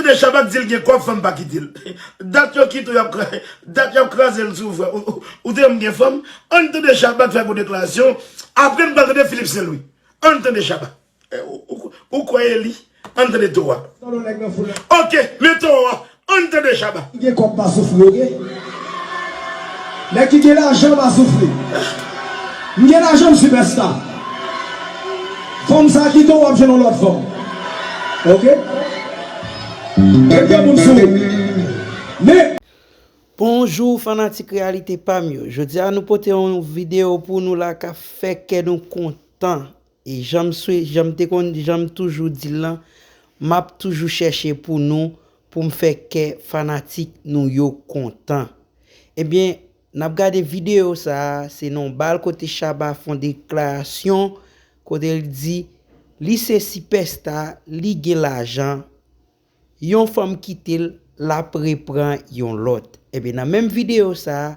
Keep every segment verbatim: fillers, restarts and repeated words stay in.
Tande Shabba k di l gen kòb, fanm pa kite l. Dat yo kite w, y ap kra-, dat y ap kraze l sou ou, frè. Ou, ou, ou te menm gen fanm? Ann tande Shabba k fè gwo deklarasyon. Apre n pral tande Philippe Saint Louis. Ann tande Shabba. Eh, ou, ou, ou kwè e li? Ann tande Towa. Oke, men Towa. Ann tande Shabba. Gen kòb pa soufri, oke? Nèg ki gen lajan pa soufri. M gen lajan, m sipèsta. Fanm sa kite w, w ap jwenn yon lòt fanm. Oke? Gen granmoun sou ou. Men. Bonjou fanatik Reyalite Pam yo. Jodi a nou pote yon videyo pou nou la k ap fè kè nou kontan. E jan m swe-, jan m te konn, jan m toujou di l lan, m ap toujou chèche pou nou, pou m fè kè fanatik nou yo kontan. Ebyen, n ap gade videyo sa a, se nan yon bal kote Shabba fè yon deklarasyon, kote l di, li se sipèsta, li gen lajan, yon fanm kite l, l ap reprann yon lòt. Ebyen, nan menm videyo sa a,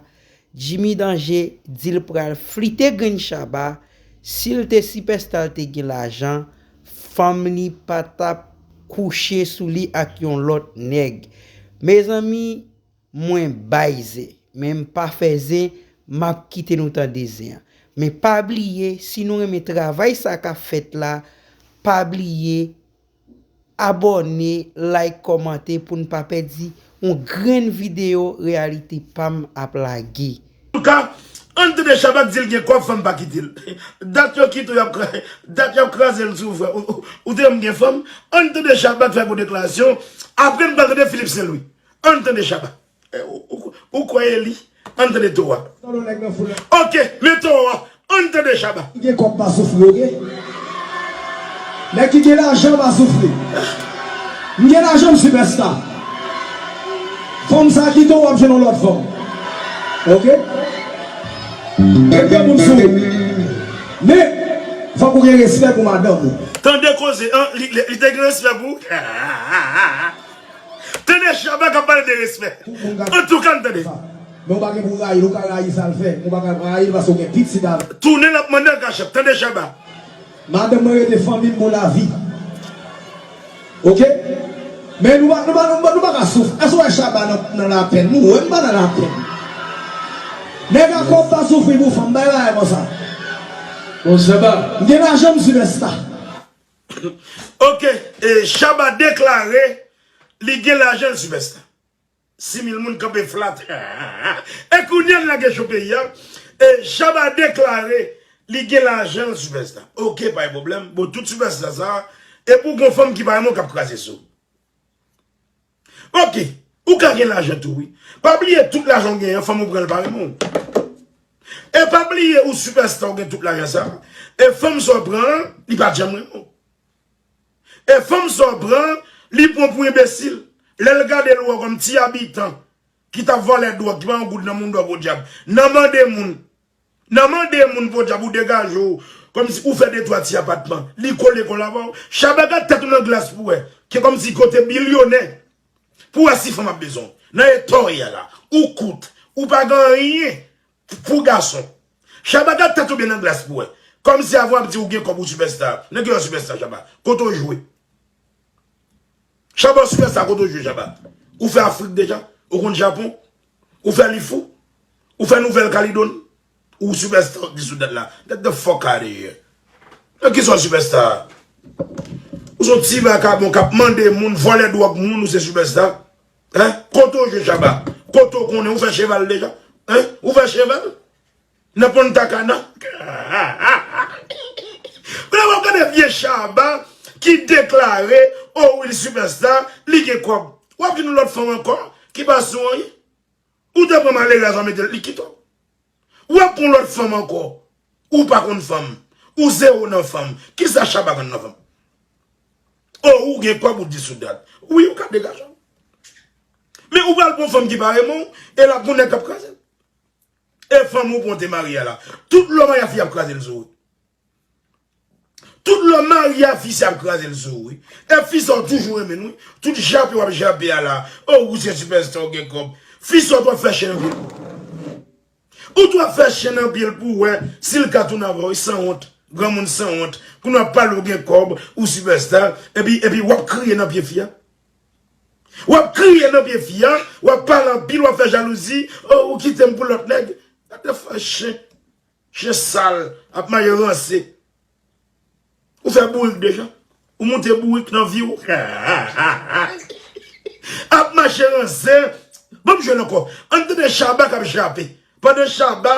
Jimmy Danger di l pral flite grenn Shabba, si l te sipèsta l te gen lajan, fanm li pa t ap kouche sou li ak yon lòt nèg. Mezanmi, mwen bay zen, men m pa fè zen, m ap kite nou tande zen an. Men pa bliye, si nou renmen travay sa k ap fèt la, pa bliye abòne, like, kòmante pou n pa pèdi yon grenn videyo Reyalite Pam ap lage. Antouka, ann tande Shabba k di l gen kòb, fanm pa kite l. Dat yo kite w, y ap kra-, dat y ap kraze l sou ou, frè. Ou, ou, ou te menm gen fanm? Ann tande Shabba k fè gwo deklarasyon. Apre n pral tande Philippe Saint Louis. Ann tande Shabba. Eh, ou, ou, ou kwè e li? Ann tande Towa. Oke, men Towa. Ann tande Shabba. Ki gen kòb pa soufri, oke? Nèg ki gen lajan pa soufri. M gen lajan, m sipèsta. Fanm sa kite w, w ap jwenn yon lòt fanm. Oke? Gen granmoun sou ou. Men, fòk ou gen respè pou madanm ou. Tande koze, an, li, li, li te gen respè pou ou? Tande Shabba k ap pale de respè. Antouka, n tande. Men ou pa gen pou rayi l, ou ka rayi sa l fè. Men ou pa ka rayi l paske ou gen pitit avè l. Tounen l ap mande l kachèt. Tande Shabba. Madanm mwen rete fanmi m pou lavi. Oke? Men nou pa, nou pa, nou pa, nou pa ka soufri. Èske w wè Shabba nan, nan lapenn? Nou wè m pa nan lapenn. Nèg a kòb pa soufri pou fanm, bay bagay konsa. Bon, Shabba. M gen lajan, m sipèsta. Oke, e Shabba deklare li gen lajan, l sipèsta. Sis mil moun kanpe flat. E kounye a l lage cho peyi a. E Shabba deklare li gen lajan, l sipèsta. Oke, pa gen pwoblèm. Bon, tout sipèsta sa, e pou gon fanm ki pa renmen w k ap kraze sou ou. Oke, ou ka gen lajan tou, wi. Pa bliye tout lajan w genyen an, fanm ou pran l pa renmen w. E pa bliye ou sipèsta, ou gen tout lajan sa. E fanm sa w pran an, li pa t janm renmen w. E fanm sa w pran, li pran w pou enbesil. Lè l gade l wè w kòm ti abitan ki t ap vòlè dwòg, ki pa yon goud nan moun dwòg podyab. Nan mande moun. Nan mande moun podyab ou degaje w, kòmsi ou fè de twa ti apatman. Li kole kòl avè w. Shabba gad tèt ou nan glas pou wè. Ke kòmsi kote bilyonè. Pou wè si fanm ap bezwen w. Nan eta w ye a la. Ou kout. Ou pa gen anyen pou gason. Shabba gad tèt ou byen nan glas pou wè. Kòmsi avan w ap di ou gen kòb ou sipèsta. Nan ki lè w sipèsta Shabba? Kote w jwe? Shabba w sipèsta, kote w jwe Shabba? Ou fè Afrik deja? Ou konn Japon? Ou fè Lifou? Ou fè Nouvèl Kaledoni? Ou sipèsta w di sou dat la? Get the fuck out of here. Nan kisa w sipèsta? Ou se yon ti vakabon k ap mande moun, vòlè dwòg moun, ou se sipèsta? Hein? Kote w jwe Shabba? Kote w konnen? Ou fè cheval deja? Hein? Ou fè cheval? Nan Punta Cana? Kounye a w ap gade vye Shabba ki deklare, o wi, l sipèsta, li gen kòb. W ap jwenn yon lòt fanm ankò ki pa sou anyen. Ou te pran malerèz la mete l, li kite w. W ap pran lòt fanm ankò. Ou pa konn fanm. Ou zewo nan fanm. Kisa Shabba konn nan fanm? O, ou gen kòb ou di sou dat. Wi, ou ka degaje w. Men ou pral pran fanm ki pa renmen w, e l ap gon nèg k ap kraze l. E fanm ou pran te marye a la. Tout lè w marye a fi ap kraze l sou ou. Tout lè w marye a fi sa ap kraze l sou ou, wi. E fi sa w toujou renmen l, wi. Tout jape w ap jape a la. O, ou se sipèsta, ou gen kòb. Fi sa w t ap fè chen nan pye l. Ou t ap fè chen nan pye l pou w wè si l ka tounen avè w, wi, sanwont. Granmoun sanwont. Kounye a w ap pale w gen kòb, ou sipèsta, epi, epi w ap kriye nan pye fi a. W ap kriye nan pye fi a, w ap pale anpil, w ap fè jalouzi, oh, ou kite m pou lòt nèg. Gade fè chen, chen sal, ap manje ranse. Ou fè bourik deja. Ou moute bourik nan vi w. Ap mache ranse. Ban m jwenn ankò. Ann tande Shabba k ap jape. Pandan Shabba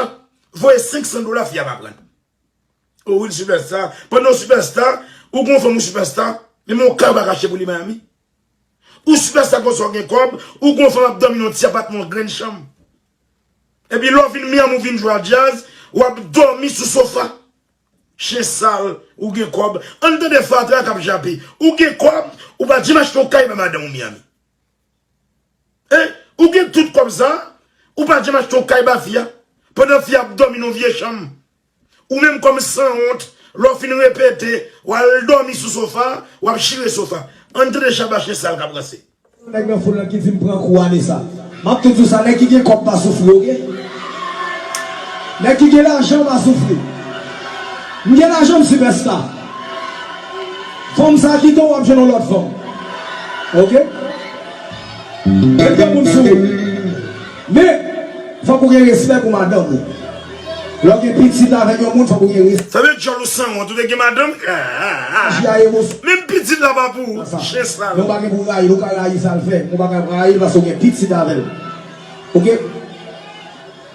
voye senk san dola fi a pa pran. O wi, l sipèsta. Pandan w sipèsta, ou gon fanm ou sipèsta, men yon kay ou pa ka achte pou li Miami. Ou sipèsta konsa w gen kòb, ou gon fanm ap dòmi nan yon ti apatman, yon grenn chanm. Epi lè w vin Miami, ou vin jwe a djaz, w ap dòmi sou sofa. Chen sal, ou gen kòb. Ann tande fatra k ap jape. Ou gen kòb, ou pa janm achte yon kay ba madanm ou Miami. Hein? Ou gen tout kòb sa, ou pa janm achte yon kay ba fi a. Pandan fi a ap dòmi nan vye chanm. Ou menm kòm sanwont, lè w fin repete, w al dòmi sou sofa, w ap chire sofa. Ann tande Shabba chen sal k ap ranse. Nèg nan foul lan ki di m pran kou a de sa. M ap toujou di w sa, nèg ki gen kòb pa soufri, oke? Nèg ki gen lajan pa soufri. M gen lajan, m sipèsta. Fanm sa kite w, w ap jwenn yon lòt fanm. Oke? Gen de moun sou ou. Men, fòk ou gen respè pou madanm ou. Lè w gen pitit avèk yon moun, fòk ou gen respè. Sa vle djòl ou sanwont, ou te gen madanm? Aji a emosyon. Menm pitit la pa pou ou. Chen sal. Men w pa gen pou rayi l, ou ka rayi sa l fè. Men w pa ka rayi l paske w gen pitit avè l. Oke?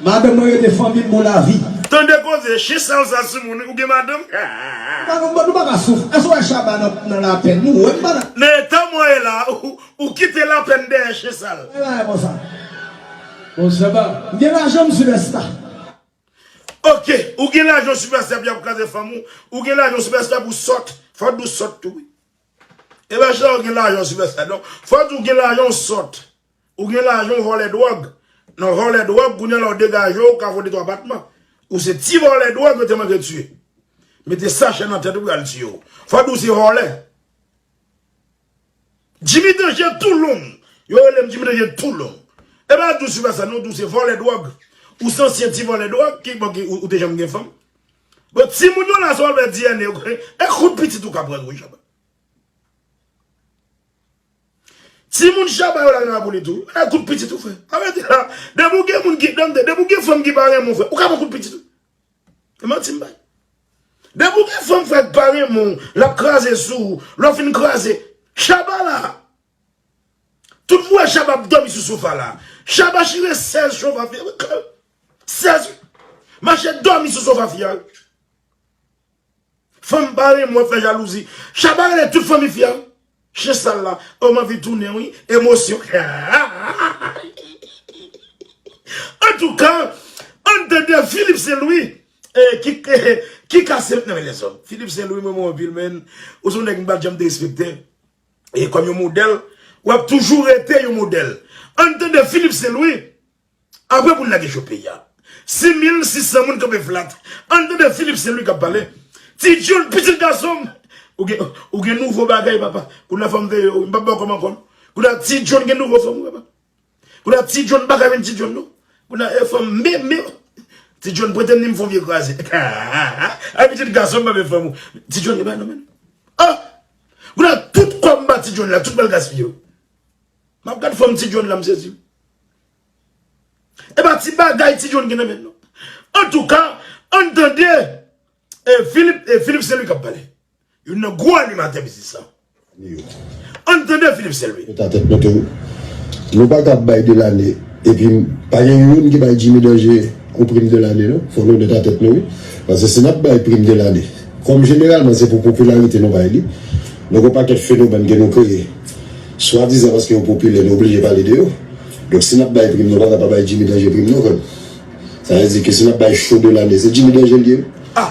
Madanm mwen rete fanmi m pou lavi. Tande koze, chen sal sa sou moun, ou gen madanm? Nou pa, nou pa, nou pa ka soufri. Èske w wè Shabba nan, nan lapenn? Nou wè m pa nan. Nan eta mwen ye la, ou, ou kite lapenn dèyè chen sal. E bagay konsa. Bon, Shabba. M gen lajan, m sipèsta. Oke, ou gen lajan, sipèsta, epi ap kraze fanm ou. Ou gen lajan, sipèsta, pou sòt. Fò w di w sòt tou, wi. E pa chita ou gen lajan, sipèsta, non. Fò w di w gen lajan, w sòt. Ou gen lajan, w vòlè dwòg. Nan vòlè dwòg, kounye a la w degaje w, ou ka fè de twa batman. Ou se ti vòlè dwòg, yo te manke tiye. Mete sachè nan tèt ou, pral tiye w. Fò w di w se vòlè. Jimmy Danger Toulon. Yo rele m Jimmy Danger Toulon. E pa di w sipèsta, non, di w se vòlè dwòg. Ou se ansyen ti vòlè dwòg, ki, bon, ki, ou, ou te janm gen fanm. Bon, timoun yo la, sa w al fè D N A, e kout pitit ou ka pran, wi, Shabba. Timoun Shabba yo la nan lapolis tou. E kout pitit ou, frè. Sa vle di la, depi w gen moun ki, tande, depi w gen fanm ki pa renmen w, frè, ou ka pran kout pitit ou. E manti m bay. Depi w gen fanm, frè, ki pa renmen w, l ap kraze sou ou. Lè w fin kraze, Shabba la. Tout vwè Shabba ap dòmi sou sofa la. Shabba chire sèz sofa fi a. Sèz. Mache dòmi sou sofa fi a. Fanm pa renmen w, ap fè jalouzi. Shabba rele tout fanmi fi a. Chen sal la. O, m anvi tounen, wi. Emosyon. Antouka, ann tande Philippe Saint Louis, e, ki, ki kase nan men lèzòm. Philippe Saint Louis, mwen, mwen anpil, men. Ou se yon nèg m pa t janm derespekte. E kòm yon modèl, w ap toujou rete yon modèl. Ann tande Philippe Saint Louis. Apre pou n lage cho peyi a. Sis mil sis san moun kanpe flat. Ann tande Philippe Saint Louis k ap pale. Ti John, pitit gason m. Ou gen, ou gen nouvo bagay, papa. Kounye a fò m veye w. M p ap ba w kòm ankò, non. Kounye a Ti John gen nouvo fanm, wi, papa. Kounye a Ti John pa ka jwenn Ti John, non. Kounye a, e, fanm, men, men. Ti John prete m ni m fè yon vye kraze. Ay, pitit gason m, pa vle fanm ou. Ti John, li pa nan men. Ah! Kounye a, tout kòb m ba Ti John la, tout pral gaspiye. M ap gad fanm Ti John la, m sezi. E pa ti bagay Ti John gen nan men l, non. Antouka, ann tande, e, Philippe, e, Philippe Saint Louis k ap pale. Youn nan gwo animatè biznis la. Ann tande Philippe Saint Louis. Tèt a tèt nou tou. Nou pa ka bay de lane. Epi, pa gen youn ki bay Jimmy Danger yon prim de lane, non. Fò nou nèt a tèt nou, wi. Paske si n ap bay prim de lane, kòm jeneralman se pou popilarite nou bay li, donk yon pakèt fenomèn ke nou kreye, swadizan paske yo popilè, nou oblije pale de yo. Donk si n ap bay prim, nou pa ka pa bay Jimmy Danger prim, non, frè m. Sa vle di ke si n ap bay show de lane, se Jimmy Danger l ye, wi. Ah!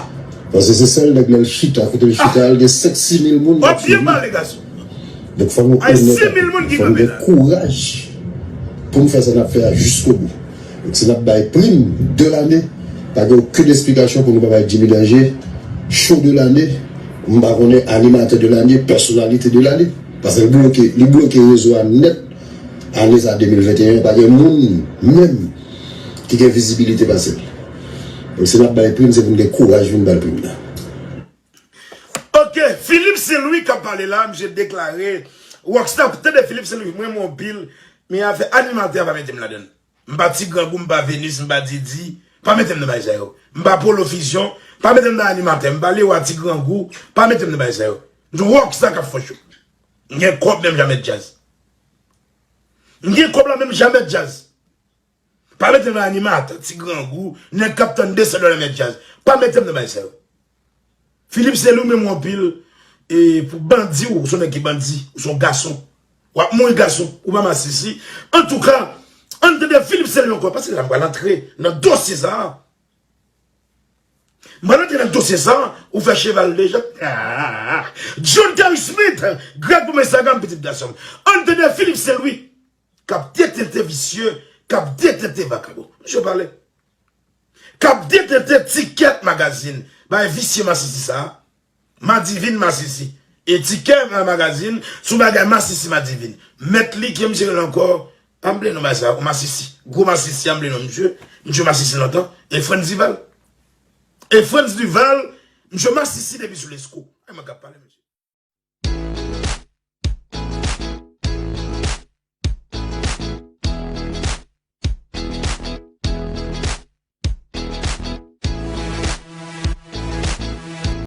Paske se sèl nèg lè l chita, kote l chita, l gen senk, sis mil moun k ap swiv li. W ap byen pale, gason. Donk fò nou onèt, fò nou gen kouraj pou n fè sa n ap fè a jiskobou. Donk si n ap bay prim de lane, pa gen okenn esplikasyon pou nou pa bay Jimmy Danger show de lane, m pa konnen animatè de lane, pèsonalite de lane. Paske li bloke, li bloke rezo a nèt ane sa de mil venteyen, pa gen moun menm ki gen vizibilite pase l. Donk si n ap bay prim, se pou n gen kouraj pou n ba l prim nan. Ok, Philippe Saint Louis k ap pale la, misye deklare, Rockstar, tande Philippe Saint-Louis, mwen renmen w anpil, men afè animatè a pa mete m ladann. M pa Ti Grangou, m pa Venus, m pa Didi, pa mete m nan bagay sa yo. M pa Polo Fusion, pa mete m nan animatè, m pa Lewa Ti Grangou, pa mete m nan bagay sa yo. M se Rockstar k ap fè show. M gen kòb menm jan mèt djaz. M gen kòb la menm jan mèt djaz. Pa mete m nan animatè, Ti Grangou, nèg k ap tann de san dòla mèt djaz. Pa mete m nan bagay sa yo. Philippe Saint-Louis, m renmen w anpil. E pou bandi, ou se yon nèg ki bandi, ou se yon gason. W ap mouri gason, ou pa masisi. Antouka, ann tande Philippe Saint-Louis ankò, paske la m pral antre nan dosye sa a. M pral antre nan dosye sa a, ou fè cheval deja. Ah! John Terry Smith, Greg pou m Instagram, pitit gason m. Ann tande Philippe Saint-Louis k ap detente visye, k ap detente vakabon. Misye pale. K ap detente Tikèt Magazine. Bay visye masisi sa a. Madivin masisi. E Tikèt Magazine, sou bagay masisi Madivin. Mèt li, ki misye rele ankò? Anble non bay sa, ou masisi. Gwo masisi, anble non misye. Misye masisi lontan. E Frantz Duval. E Frantz Duval, misye masisi depi sou Lesko. Ay, mwen k ap pale, mesye.